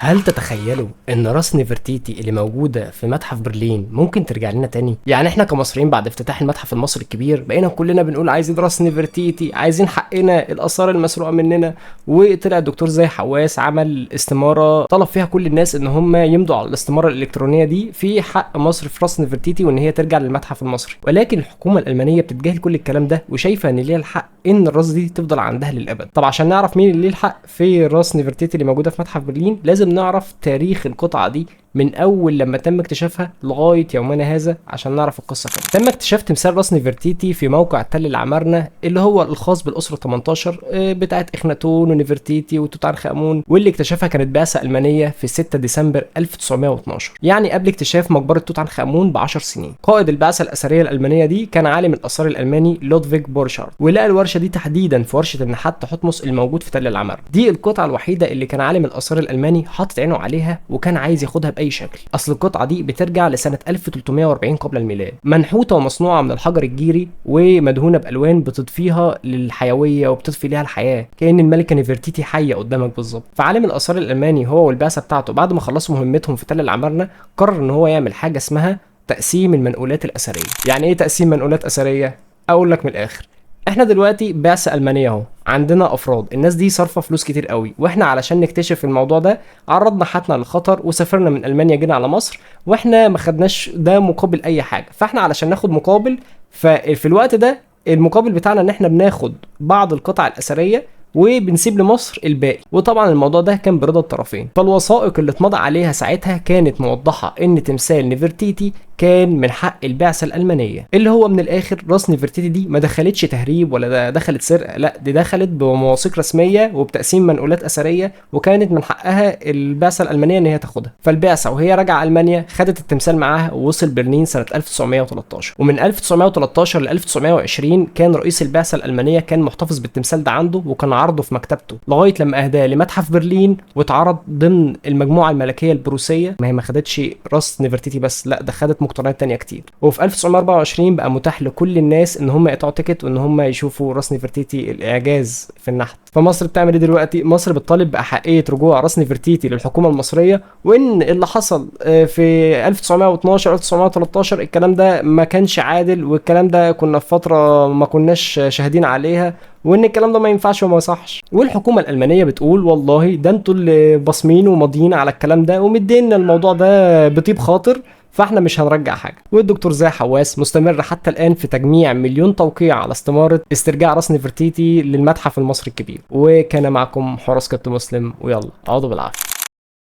هل تتخيلوا ان راس نفرتيتي اللي موجودة في متحف برلين ممكن ترجع لنا تاني؟ يعني احنا كمصريين بعد افتتاح المتحف المصري الكبير بقينا كلنا بنقول عايزين راس نفرتيتي، عايزين حقنا، الاثار المسروقه مننا. وطلع الدكتور زاهي حواس عمل استماره طلب فيها كل الناس ان هم يمضوا على الاستمارة الالكترونية دي في حق مصر في راس نفرتيتي وان هي ترجع للمتحف المصري. ولكن الحكومة الالمانية بتتجاهل كل الكلام ده وشايفه ان ليها الحق ان الراس دي تفضل عندها للابد. طب عشان نعرف مين اللي ليه الحق في راس نفرتيتي اللي موجودة في متحف برلين لازم نعرف تاريخ القطعة دي من اول لما تم اكتشافها لغاية يومنا هذا عشان نعرف القصة كاملة. تم اكتشاف تمثال راس نفرتيتي في موقع تل العمارنه اللي هو الخاص بالاسرة 18 بتاعه اخناتون ونفرتيتي وتوت عنخ امون، واللي اكتشفها كانت بعثه المانية في 6 ديسمبر 1912، يعني قبل اكتشاف مقبره توت عنخ امون ب 10 سنين. قائد البعثة الاثرية الالمانية دي كان عالم الاثار الالماني لودفيج بورشارد، ولقى الورشة دي تحديدا في ورشه النحات تحتمس الموجود في تل العمارنه. دي القطعة الوحيدة اللي كان عالم الاثار الالماني حاطط عينه عليها وكان عايز ياخدها باي شكل. اصل القطعة دي بترجع لسنه 1340 قبل الميلاد، منحوته ومصنوعه من الحجر الجيري ومدهونه بالوان بتضفيها للحيويه وبتضفي ليها الحياة، كأن الملكة نفرتيتي حيه قدامك بالظبط. فعالم الاثار الالماني هو والبعثه بتاعته بعد ما خلصوا مهمتهم في تل العمارنه قرر ان هو يعمل حاجة اسمها تقسيم المنقولات الاثرية. يعني ايه تقسيم منقولات اثرية؟ اقول لك من الاخر، احنا دلوقتي بعثة ألمانية اهو، عندنا افراد، الناس دي صارفه فلوس كتير قوي، واحنا علشان نكتشف الموضوع ده عرضنا حياتنا للخطر وسافرنا من المانيا جينا على مصر، واحنا ما خدناش ده مقابل اي حاجة. فاحنا علشان ناخد مقابل، ففي الوقت ده المقابل بتاعنا ان احنا بناخد بعض القطع الاثرية وبنسيب لمصر الباقي. وطبعا الموضوع ده كان برضا الطرفين. فالوثائق اللي اتمضى عليها ساعتها كانت موضحة ان تمثال نفرتيتي كان من حق البعثة الالمانية، اللي هو من الاخر راس نفرتيتي دي ما دخلتش تهريب ولا دخلت سرقه، لا دي دخلت بمواثيق رسمية وبتقسيم منقولات اثرية، وكانت من حقها البعثة الالمانية ان هي تاخدها. فالبعثه وهي راجعه المانيا خدت التمثال معاها ووصل برلين سنة 1913. ومن 1913 ل 1920 كان رئيس البعثة الالمانية كان محتفظ بالتمثال ده عنده وكان عرضه في مكتبته لغاية لما اهداه لمتحف برلين واتعرض ضمن المجموعة الملكية البروسيه. ما هي ما خدتش راس نفرتيتي بس، لا ده خدت مقتنيات تانية كتير. وفي 1924 بقى متاح لكل الناس ان هم يقطعوا ticket وان هم يشوفوا راس نفرتيتي، الاعجاز في النحت. فمصر بتعمل ايه دلوقتي؟ مصر بتطالب باحقيه رجوع راس نفرتيتي للحكومة المصرية، وان اللي حصل في 1912 1913 الكلام ده ما كانش عادل، والكلام ده كنا في فترة ما كناش شاهدين عليها، وان الكلام ده ما ينفعش وما يصحش. والحكومة الالمانية بتقول والله ده انتوا اللي باصمين وماضيين على الكلام ده ومدينا الموضوع ده بطيب خاطر، فاحنا مش هنرجع حاجة. والدكتور زاهي حواس مستمر حتى الان في تجميع 1,000,000 توقيع على استماره استرجاع راس نفرتيتي للمتحف المصري الكبير. وكان معكم حراس كابتن مسلم، ويلا اقعدوا بالعافية.